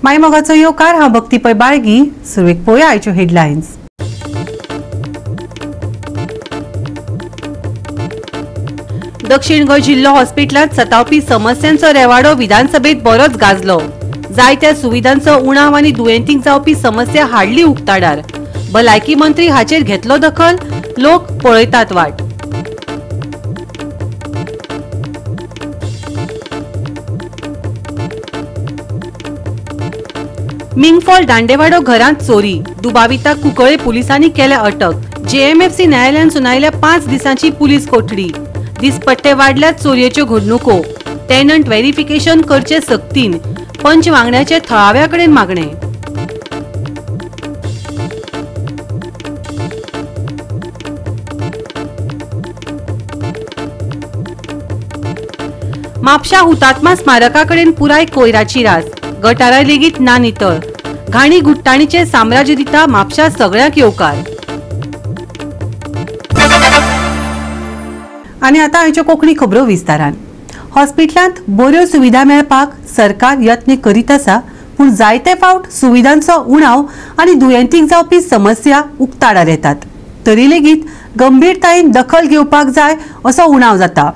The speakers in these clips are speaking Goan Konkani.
मायमोगाचो येवकार. हांव भक्ती पै बाळगी. सुरवेक पळोवया आयच्यो हेडलायन्स. दक्षिण गोंय जिल्लो हॉस्पिटलांत सतावपी समस्यांचो रेवाडो विधानसभेत बरोच गाजलो. जायत्या सुविधांचो उणाव आनी दुयेंतींक जावपी समस्या हाडली उक्ताडार. भलायकी मंत्री हाचेर घेतलो दखल, लोक पळयतात वाट. मिंगफॉल दांडेवाडो घरांत चोरी, दुबाविताक कुंकळे पुलिसांनी केल्या अटक. जेएमएफसी न्यायालयान सुनायल्या 5 दिसांची पुलीस कोठडी. दिसपट्टे वाडल्यात चोरयेच्यो घडणुको. टेनंट व्हेरिफिकेशन करचे सक्तीन, पंच वांगड्याचे थळाव्या कडेन मागणे. म्हापशा हुतात्मा स्मारका कडेन पुराय कोयराची रास, गटारा लेगीत ना नितळ. घाणी गुट्टाणीचे साम्राज्य दिता म्हापशा सगळ्यांक येवकार. आनी आतां आयच्यो कोंकणी खबरो विस्तारान. हॉस्पिटलांत बऱ्यो सुविधा मेळपाक सरकार यत्न करीत आसा, पूण जायते फावट सुविधांचो उणाव आनी दुयेंतींक जावपी समस्या उक्ताडार येतात. तरी लेगीत गंभीरतायेन दखल घेवपाक जाय असो उणाव जाता.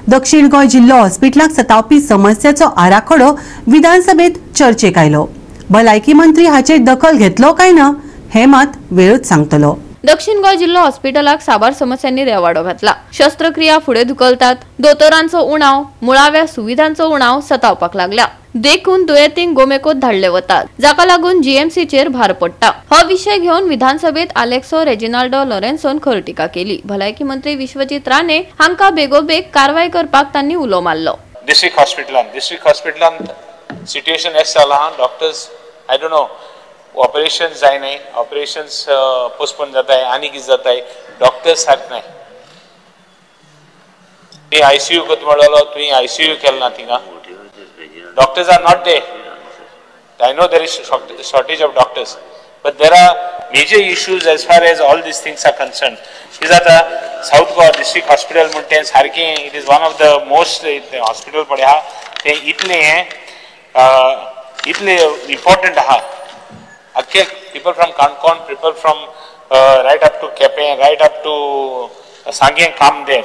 दक्षिण गोंय जिल्लो हॉस्पिटलाक सतावपी समस्याचो आराखडो विधानसभेत चर्चेक आयलो. भलायकी मंत्री हाचेर दखल घेतलो काय ना हे मात वेळच सांगतलो. दक्षिण गोंय जिल्लो हॉस्पिटलाक साबार समस्यांनी रेवाडो घातला. शस्त्रक्रिया फुडें धुकलतात, दोतोरांचो उणाव, मुळाव्या सुविधांचो उणाव सतावपाक लागला. देखून दुयेंतींक गोमेकोत धाडले वतात, जाका लागून जीएमसीचेर भार पडटा. हो विशय घेवन विधानसभेत आलेक्सो रेजिनाल्डो लॉरेन्सोन खर टिका केली. भलायकी मंत्री विश्वजीत राणे हांकां बेगोबेग कारवाय करपाक तांणी उलो मारलो. डिस्ट्रिक्ट हॉस्पिटलांत सिट्युएशन एस जाला. Doctors I don't know, operation जायनाय, ऑपरेशन्स पोस्टपोन जाताय आनी कितें जाताय, डॉक्टर्स सारके नाय. तुवें आयसीयू करता म्हणलो, तुवें आयसीयू केलें ना थिंगा. Doctors are not there. I know there is shortage of doctors, but there are major issues as far as all these things are concerned. Is that South Goa District Hospital म्हण तें सारकें, it is one of the most hospital पळय आहा तें इतलें हें इतलें इम्पॉर्टंट आहा. अख्खे people from Canacona, people from right up to Quepem, right up to Sanguem come there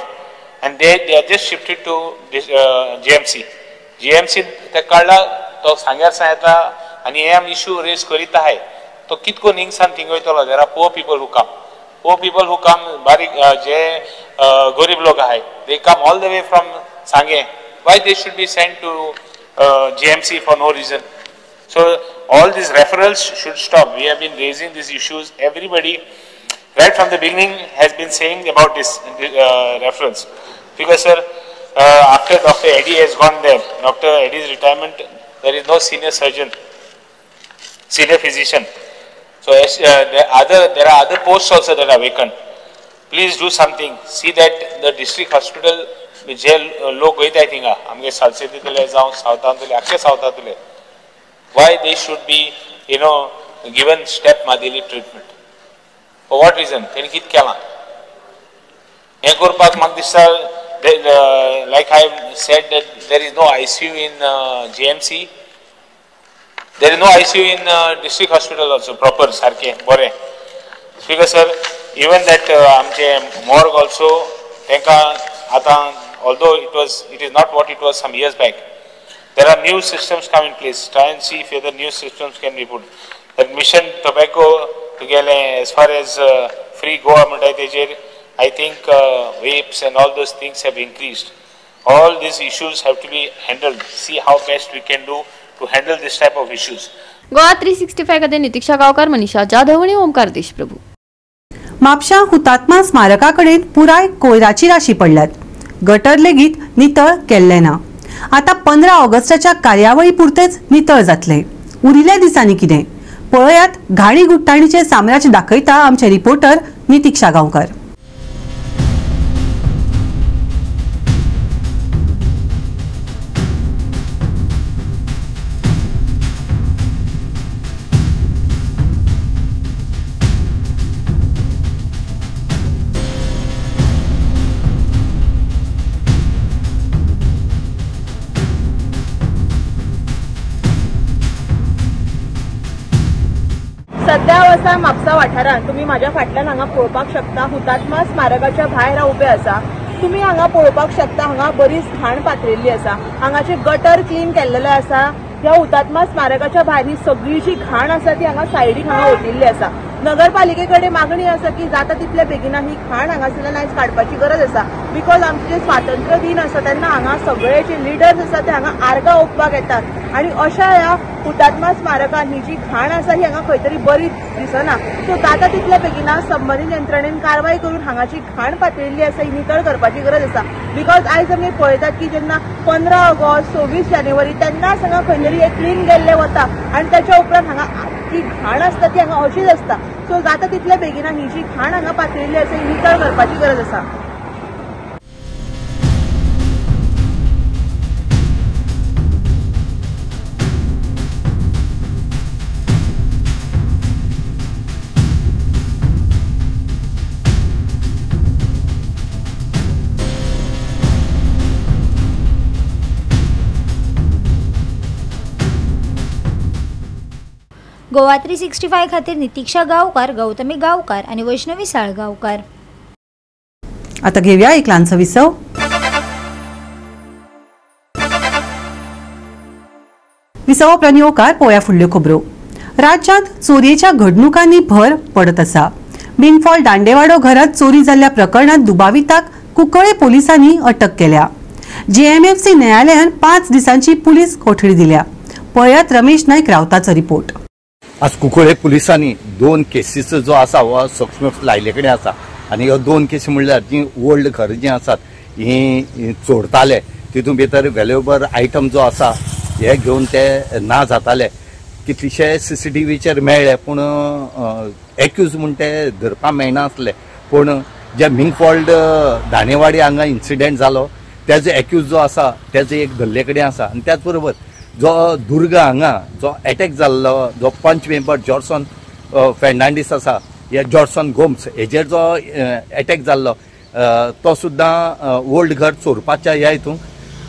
and they are just shifted to GMC. GMC ते काडला तो सांग्यार सान येता आनी हे आमी इशू रेज करीत आहाय. तो कितको निंगसान थिंग वयतलो. There are poor people who come, poor people who come, बारीक जे गरीब लोक आहाय, they come all the way from Sanguem. Why they should be sent to GMC for no reason? So all these referrals should stop. We have been raising these issues. Everybody right from the beginning has been saying about this referrals. Because sir, after Dr. Eddie has gone there, Dr. Eddie's retirement, there is no senior surgeon, senior physician. So as, there are other posts also that are vacant. Please do something. See that the district hospital जे लोक वयताय थिंगा, आमगे सालसेतींतले जावं सावथांतले, आख्खे सावथांतले, why they should be, you know, given step Madili treatment? For what reason? तेणी कितें केलां हें करपाक म्हाका दिसता. Like I said that there is no ICU in GMC, there is no ICU in district hospital also proper सारकें बरें. स्पीकर सर, इवन that आमचें मॉर्ग ऑल्सो तांकां आतां, although it is not what it was some years back, there are new systems come in place. Try and see if other new systems can be put. That mission tobacco तुगेलें as far as free Goa म्हणटाय तेजेर, I think vapes and all those things have increased. All these issues have to be handled. See how best we can do to handle this type of issues. Goa 365 खातीर नितीक्षा गांवकार, मनीषा जाधव आनी ओमकार देशप्रभू. म्हापशा हुतात्मा स्मारका कडेन पुराय कोयराची राशी पडल्यात. गटर लेगीत नितळ केल्लें ना. आतां 15 ऑगस्टाच्या कार्यावळी पुरतेच नितळ जातलें. उरिल्ल्या दिसांनी कितें पळयात. घाणी गुट्टाणीचें साम्राज्य दाखयता आमचे रिपोर्टर नितीक्षा गांवकर. सध्या हांव आसा म्हापसा वाठारांत. तुमी म्हाज्या फाटल्यान हांगा पळोवपाक शकता हुतात्मा स्मारकाच्या भायर हांव उबें आसा. तुमी हांगा पळोवपाक शकता हांगा बरीच घाण पातळिल्ली आसा. हांगाचे गटर क्लीन केल्लेले आसा. ह्या हुतात्मा स्मारकाच्या भायर ही सगळी जी घाण आसा ती हांगा सायडीक हांगा ओतिल्ली आसा. नगरपालिके कडेन मागणी आसा की जाता तितल्या बेगिना ही घाण हांगासरल्यान आयज काडपाची गरज आसा. Because आमचे जे स्वातंत्र्य दिन आसा तेन्ना हांगा सगळे जे लिडर्स आसा ते हांगा आर्गां ओंपपाक येतात आनी अशा ह्या हुतात्मा स्मारकान ही जी घाण आसा ही हांगा खंय तरी बरी दिसना. सो जाता तितल्या बेगिना संबंदीत यंत्रणेन कारवाय करून हांगाची घाण पातळिल्ली आसा ही नितळ करपाची गरज आसा. Because आयज आमी पळयतात की जेन्ना 15 ऑगस्ट 26 जानेवारी तेन्नाच हांगा खंय तरी हे क्लीन केल्लें वता आनी ताच्या उपरांत हांगा जी घाण आसता ती हांगा अशीच आसता. सो जाता तितल्या बेगिना ही जी घाण हांगा पातळिल्ली आसा ही नितळ करपाची गरज आसा. गोवा 365 खातीर नितीक्षा गांवकार, गौतमी गांवकार आनी वैष्णवी साळगांवकार. आता घेऊया एक ल्हानसो विसव. विसव उपरांत येवकार पळोवया फुडल्यो खबरो. राज्यांत चोरयेच्या घडणुकांनी भर पडत आसा. बिनफॉल दांडेवाडो घरात चोरी जाल्ल्या प्रकरणात दुबाविताक कुंकळे पोलिसांनी अटक केल्या. जेएमएफसी न्यायालयान 5 दिसांची पुलीस कोठडी दिल्या. पळयात रमेश नायक रावताचो रिपोर्ट. आज कुंकळे पुलिसांनी 2 केसीचो जो आसा हो सूक्ष्म लायिल्ले कडेन आसा आनी ह्यो 2 केसी म्हणल्यार जी ओल्ड घर जी आसात ही चोरताले तितून भितर व्हॅल्युएबल आयटम जो आसा हे घेवन ते ना जाताले. कितलेशे सीसीटीव्हीचेर मेळ्ळे पूण एक्यूज म्हूण ते धरपाक मेळनासले. पूण जे मिंगफॉल्ड दाणेवाडी हांगा इन्सिडेंट जालो तेजो एक्यूज जो आसा तेजो एक धरले कडेन आसा आनी त्याच बरोबर जो दुर्गा हांगा जो एटॅक जाल्लो जो पंच मेंबर जॉर्सन फेर्नांडीस आसा ह्या जॉर्सन गोम्स हेजेर जो एटॅक जाल्लो तो सुद्दां ओल्ड घर चोरपाच्या ह्या हितून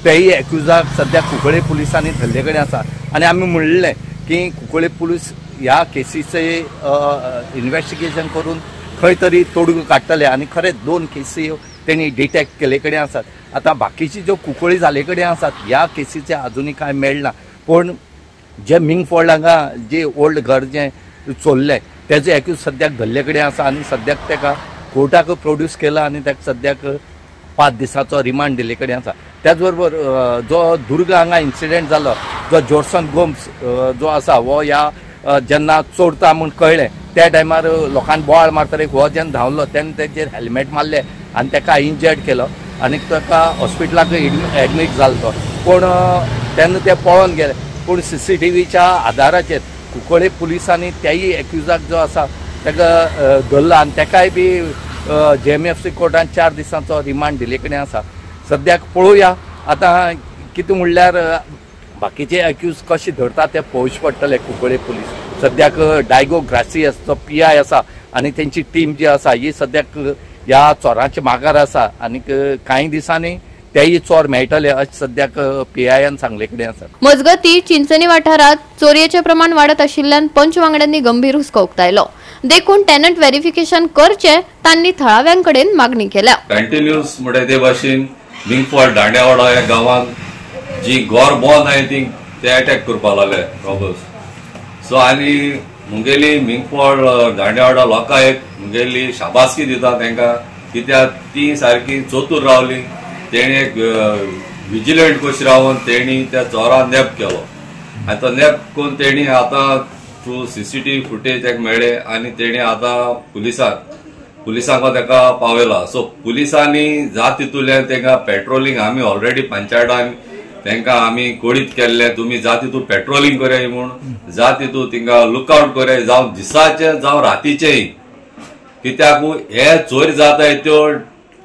तेय एक्युजाक सद्या कुंकळे पुलिसांनी धरले कडेन आसा. आनी आमी म्हणलें की कुंकळे पुलीस ह्या केसीचें इन्वेस्टिगेशन करून खंय तरी तोडगो काडटले आनी खरेंच 2 केसी तेणी डिटेक्ट केल्ले कडेन आसात. आतां बाकीची ज्यो कुंकळी जाल्ले कडेन आसात ह्या केसीचे आजुनूय कांय मेळना. पूण जे मिंगफॉल्ड हांगा जे ओल्ड घर जें चोरलें तेजो एक्यूज सद्याक धरले कडेन आसा आनी सद्याक तेका कोर्टाक प्रोड्यूस केला आनी तेका सद्याक 5 दिसांचो रिमांड दिल्ले कडेन आसा. त्याच बरोबर जो दुर्गा हांगा इन्सिडेंट जालो जो जोर्सन गोम्स जो आसा हो ह्या जेन्ना चोरता म्हूण कळ्ळें त्या टायमार लोकांक बोवाळ मारतले हो जेन्ना धांवलो तेन्ना तेजेर हेल्मेट मारलें आनी तेका इंजर्ड केलो आनी ताका हॉस्पिटलाक एडमीट जालो तो. पूण तेन्ना ते पळोवन गेले पूण सीसीटीव्हीच्या आदाराचेर कुंकळे पुलिसांनी त्याय एक्युजाक जो आसा ताका धरला आनी तेकाय बी जेएमएफसी कोर्टान 4 दिसांचो रिमांड दिल्ले कडेन आसा. सद्याक पळोवया आतां कितें म्हणल्यार बाकीचे एक्यूज कशे धरता ते पळोवचें पडटले. कुंकळे पुलीस सद्याक डायगो ग्रासियस जो पीआय आसा आनी तेंची टीम जी आसा ही सद्याक ह्या चोरांच्या मागार आसा आनी कांय दिसांनी तेय चोर मेळटले अशें सद्याक पीआयन सांगले कडेन आसा. मजगती चिंचणी वाठारांत चोरयेचें प्रमाण वाडत आशिल्ल्यान पंच वांगड्यांनी गंभीर हुस्को उक्तायलो. देखून टेनंट व्हेरिफिकेशन करचें तांणी थळाव्यां कडेन मागणी केल्या. कंटिन्यूस म्हणजे ते भाशेन बिंगफॉल दांडेवाडा ह्या गांवांत जी गोर बंद आहाय ती ते अटॅक करपाक लागले रॉबर्स. सो आनी मुगेली मिंगफॉल दांडेवाडा लोकां एक मुगेली शाबासकी दिता तांकां कित्याक ती सारकी चतूर रावली. तेणी एक विजिलंट कशी रावन तेणी त्या चोरान नॅप केलो आनी तो नॅप करून तेणी आतां थ्रू सीसीटीव्ही फुटेज ताका मेळ्ळे आनी तेणी आतां पुलिसांक ताका पावयला. सो पुलिसांनी जात तितूंतल्यान तांकां पेट्रोलिंग आमी ऑलरेडी पंचायतान तांकां आमी कोडीत केल्लें तुमी जात तितून पेट्रोलिंग करया म्हूण जात तितून तिंगा लुकआवट करया जावं दिसाचें जावं रातीचेंय कित्याक हे चोरी जाताय त्यो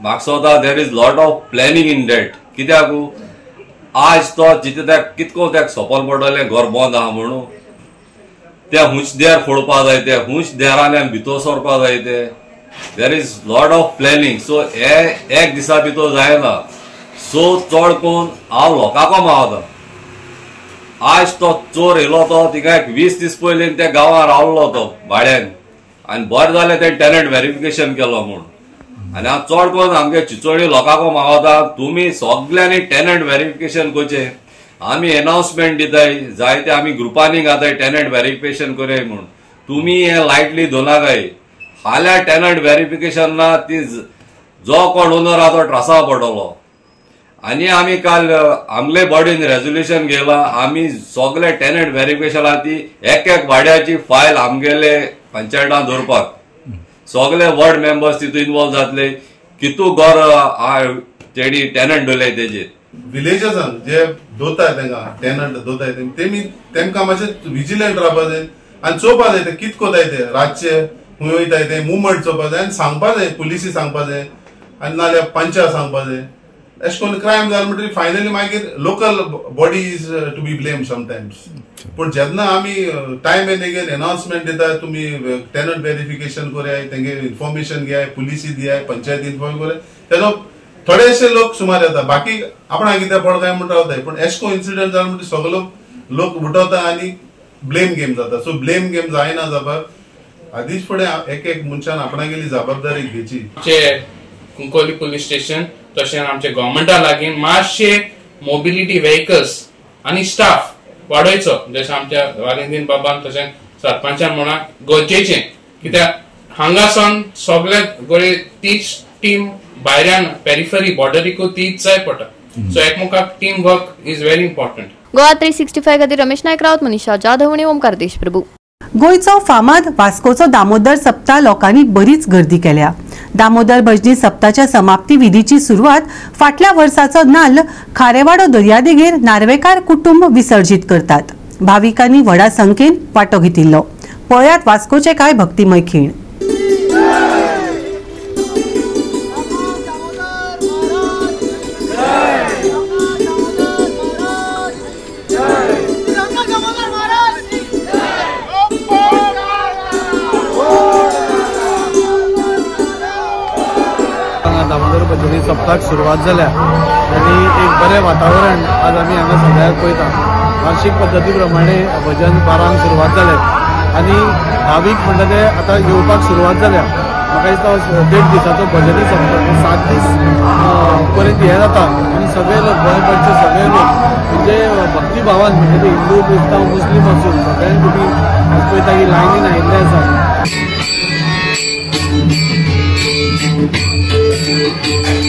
म्हाका दिसता there is lot of planning in that. कित्याक आज तो जिते ताका कितको ताका सोपन पडटलें घर बंद आहा म्हणून ते हुंच देर फोडपा जाय ते हुंच देरांनी भितर सरपा जाय ते there is lot of planning. So हे एक दिसा भितर जायना. सो चड करून हांव लोकांक मावता आज तो चोर येयलो तो थिंगा एक 20 दीस पयलीं त्या गांवां रावलो तो भाड्यान आनी बरें जालें तेणें टेनंट व्हेरिफिकेशन केलो म्हूण. आनी हांव चड करून आमगे चिचोणी लोकांक मागता तुमी सगल्यांनी टेनंट व्हेरिफिकेशन करचें. आमी एनाउन्समेंट दिताय जायते आमी ग्रुपांनी घाताय टेनंट व्हेरिफिकेशन करया म्हूण. तुमी हें लायटली धरनाकाय. फाल्यां टेनंट व्हेरिफिकेशन ना ती जो कोण ओनर आहा तो त्रासा पडटलो. आनी आमी काल आमले बॉडीन रेजोल्युशन घेयला आमी सगळे टेनंट व्हेरिफिकेशन आहा ती एक एक वाड्याची फायल आमगेले पंचायतान दवरपाक सगळे वॉर्ड मेंबर्स तितून इनवॉल्व जातले. कितू घर तेणी टेनंट दवरले तेजेर विलेजर्सान जे दोताय तांकां टेनंट दोताय तेमी तेमकां मातशें विजिलंट रावपा जाय आनी चोवपा जाय ते कित कोताय ते रातचे खंय वयताय ते मुवमेंट चोवपा जाय आनी सांगपा जाय पुलिसी सांगपा जाय आनी नाल्यार पंचायत सांगपा जाय. अशें करून क्रायम जालो म्हणटकीर फायनली मागीर local body is to be blame sometimes. पूण जेन्ना आमी टायम एंड अगेन एनाउन्समेंट दिता तुमी टेनंट व्हेरिफिकेशन करयाय तेंगे इन्फॉर्मेशन घेयाय पुलिसी दियाय पंचायत इन्फॉर्म करयाय तेजो थोडेशे लोक सुमार येता बाकी आपणाक कितें पड काय म्हण रावताय. पूण एशे को इन्सिडंट जालो म्हणटकीर सगलो लोक उठवता आनी ब्लेम गेम जाता. सो ब्लेम गेम जायना जावपाक आदींच फुडें एक एक मनशान आपणागेली जबाबदारी घेवची. आमचे कुंकोली पुलीस स्टेशन तशें आमचे गव्हर्मेंटा लागीं मातशे मोबिलिटी व्हेकल्स आनी स्टाफ वाडोवचो जशें आमच्या वालेंतीन बाबान तशें सरपंचान म्हणा गरजेचें कित्याक हांगासान सगळे गोळे तीच टीम भायल्यान पेरिफरी बॉर्डरीकूय तीच जाय पडटा. सो एकमेकाक team work is very important. Goa 365 खातीर रमेश नायक रावत, मनीषा जाधव आनी ओमकार देशप्रभू. गोंयचो फामाद वास्कोचो दामोदर सप्ता लोकांनी बरीच गर्दी केल्या. दामोदर भजनी सप्ताच्या समाप्ती विधीची सुरवात फाटल्या वर्साचो नाल्ल खारेवाडो दर्यादेगेर नार्वेकार कुटुंब विसर्जीत करतात. भाविकांनी व्हडा संख्येन वांटो घेतिल्लो. पळयात वास्कोचे कांय भक्तिमय खीण. भजनी सप्ताक सुरवात जाल्या आनी एक बरें वातावरण आज आमी हांगा सगळ्याक पळयता. वार्षिक पद्दती प्रमाणे भजन 12 सुरवात जालें आनी भावीक म्हणटा ते आतां येवपाक सुरवात जाल्या. म्हाका दिसता 1.5 दिसाचो भजनी सप्तक 7 दीस पर्यंत हें जाता आनी सगळे लोक गोंयभरचे सगळे लोक म्हणजे भक्तिभावान म्हणजे ते हिंदू क्रिस्तांव मुस्लीम आसून सगळ्यांनी तुमी आज पळयता की लायनीन आयिल्ले आसा. Hey!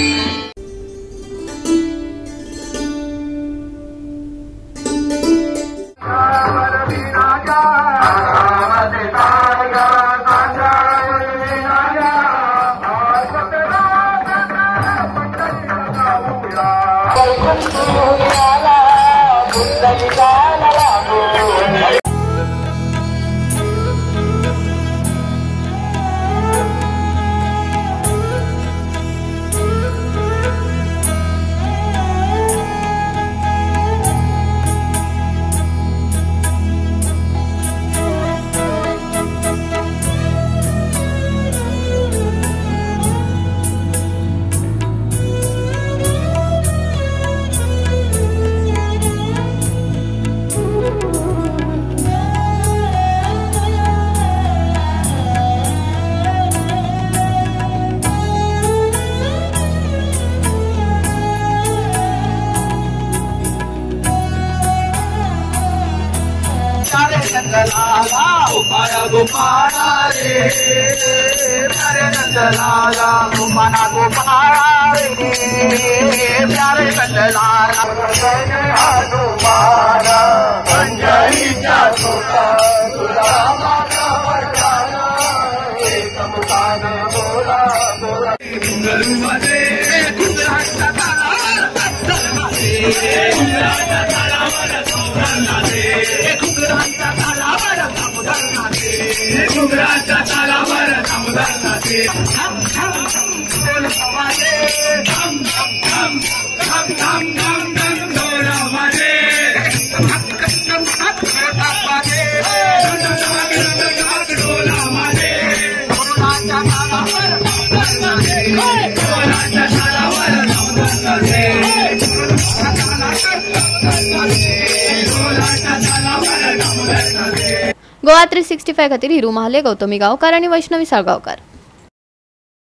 गोवा 365 खातीर हिरू महाले, गौतमी गांवकार आनी वैष्णवी साळगांवकार.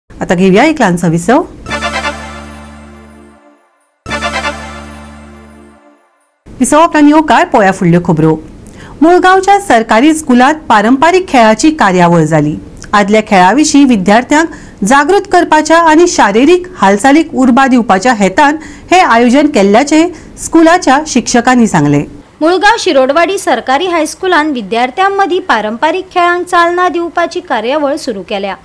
आता घेऊया एक ल्हानसो विसव. विसवा उपरांत येवकार पोया फुडल्यो खबरो. मुळगांवच्या सरकारी स्कुलांत पारंपारीक खेळाची कार्यावळ जाली. आदल्या खेळा विशीं विद्यार्थ्यांक जागृत करपाच्या आनी शारिरीक हालचालीक उर्बा दिवपाच्या हेतान हे आयोजन केल्ल्याचें स्कुलाच्या शिक्षकांनी सांगलें. मुळगांव शिरोडवाडी सरकारी हायस्कुलान विद्यार्थ्यां मदीं पारंपारीक खेळांक चालना दिवपाची कार्यावळ सुरू केल्या.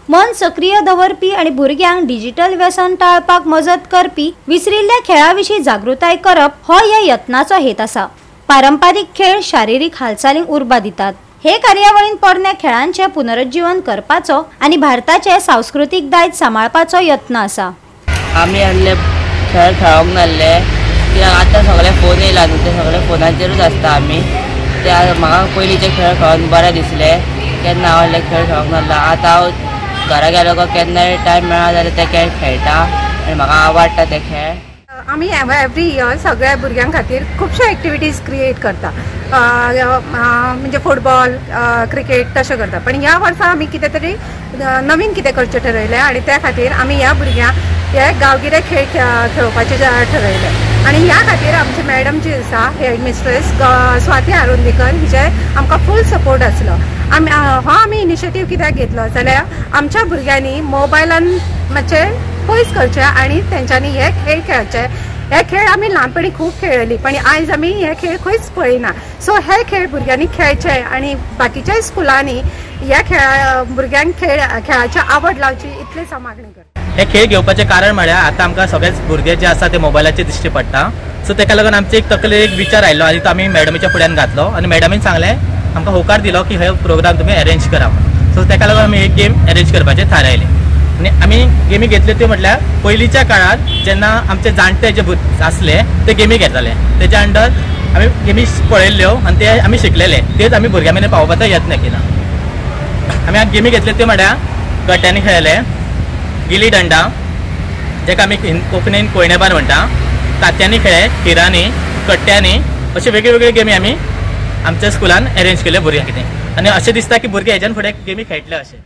मन सक्रिय दवरपी आनी भुरग्यांक डिजिटल व्यसन टाळपाक मजत करपी विसरिल्ल्या खेळा विशीं जागृताय करप हो ह्या यत्नाचो हेत आसा. पारंपारीक खेळ शारिरीक हालचालींक उर्बा दितात. हे कार्यावळीन पोरण्या खेळांचें पुनरुज्जीवन करपाचो आनी भारताचें सांस्कृतीक दायज सांबाळपाचो यत्न आसा. आमी आहले खेळ खेळोंक नासले कित्याक आतां सगळे फोन येयला न्हू, ते सगळे फोनाचेरूच आसता. आमी ते म्हाका पयलींचे खेळ खेळोन बरें दिसले. केन्ना हांव आहले खेळ खेळोंक नासलो. आतां हांव घरा गेलो काय केन्नाय टायम मेळा जाल्यार ते खेळ खेळटा आनी म्हाका आवडटा ते खेळ. आमी एवरी इयर सगळ्या भुरग्यां खातीर खुबश्यो एक्टिविटीज क्रिएट करता, म्हणजे फुटबॉल, क्रिकेट तशें करता. पण ह्या वर्सा आमी कितें तरी नवीन कितें करचें ठरयलें आनी त्या खातीर आमी ह्या भुरग्यांक हे गांवगिरे खेळ खेळोवपाचे ठरयलें. आनी ह्या खातीर आमची मॅडम जी आसा हेड मिस्ट्रेस स्वाती आरोंदीकर हिचे आमकां फूल सपोर्ट आसलो. आमी हो आमी इनिशिएटीव कित्याक घेतलो जाल्यार आमच्या भुरग्यांनी मोबायलान मातशें पयस करचें आनी तेंच्यांनी हे खेळ खेळचे. हे खेळ आमी ल्हानपणी खूब खेळ्ळी पण आयज आमी हे खेळ खंयच पळयना. सो हे खेळ भुरग्यांनी खेळचे आनी बाकीच्याय स्कुलांनी ह्या खेळा भुरग्यांक खेळाची आवड लावची इतलेच हांव मागणी करता. हे खेळ घेवपाचें कारण म्हळ्यार आतां आमकां सगळेच भुरगे जे आसा ते मोबायलाचेर दिश्टी पडटा. सो तेका लागून आमचे एक तकलेर एक विचार आयलो आनी तो आमी मॅडमीच्या फुड्यान घातलो आनी मॅडमीन सांगलें, आमकां होकार दिलो की हे प्रोग्राम तुमी अरेंज करा. सो तेका लागून आमी एक गेम अरेंज करपाचें थारायलें आनी आमी गेमी घेतल्यो त्यो म्हटल्यार पयलींच्या काळार जेन्ना आमचे जाणटे जे आसले ते गेमी घेताले, तेज्या अंडर आमी गेमी पळयल्ल्यो आनी ते आमी शिकलेले, तेच आमी भुरग्यां मेरेन पावोवपाचो यत्न केला. आमी आतां गेमी घेतल्यो त्यो म्हळ्यार गट्यांनी खेळले, गिली दंडा जेका आमी कोंकणीन कोयणेबार म्हणटा, तात्यांनी खेळ्ळे, हिरांनी, कट्ट्यांनी, अश्यो वेगळ्यो वेगळ्यो गेमी आमी आमच्या स्कुलान अरेंज केल्यो भुरग्यां कितें आनी अशें दिसता की भुरगे हेज्यान फुडें गेमी खेळटले अशें.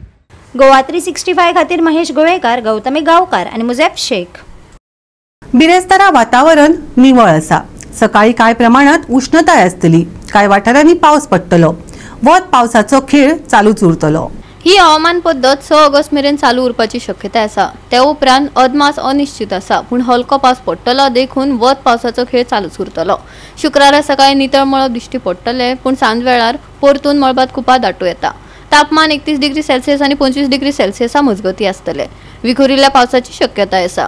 गोवा 365 खातीर महेश गोवेकार, गौतमी गांवकार आनी मुजेफ शेख. बिरेस्तारा वातावरण निवळ आसा. सकाळी कांय प्रमाणात उष्णताय आसतली. कांय वाठारांनी पावस पडटलो. वत पावसाचो खेळ चालूच उरतलो. ही हवामान पद्दत 6 ऑगस्ट मेरेन चालू उरपाची शक्यताय आसा. त्या उपरांत अदमास अनिश्चित आसा, पूण हलको पावस पडटलो देखून वत पावसाचो खेळ चालूच उरतलो. शुक्रारा सकाळी नितळ मळब दिश्टी पडटले, पूण सांजवेळार परतून मळबात कुपां दाटूं येता. तापमान 31 डिग्री सेल्सियस आनी 25 डिग्री सेल्सियसा मजगती आसतले. विखुरिल्ल्या पावसाची शक्यताय आसा.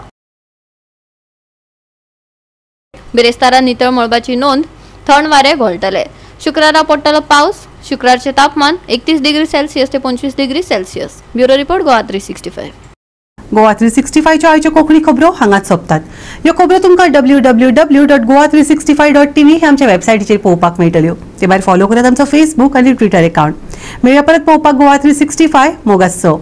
बिरेस्तारा नितळ मळबाची नोंद, थंड वारे घोळटले. शुक्रारा पडटलो पावस. शुक्रारचे तापमान 31 डिग्री सेल्सियस ते 25 degree Celsius. Bureau report, Goa 365. Goa 365च्यो आयच्यो कोंकणी खबरो हांगाच सोंपतात. ह्यो खबरो तुमकां www.goa365.tv ह्या आमच्या वेबसायटीचेर पळोवपाक मेळटल्यो. ते भायर फॉलो करात आमचो फेसबूक आनी ट्विटर अकाउंट. मेळया परत पळोवपाक गोवा 365 मोगासो.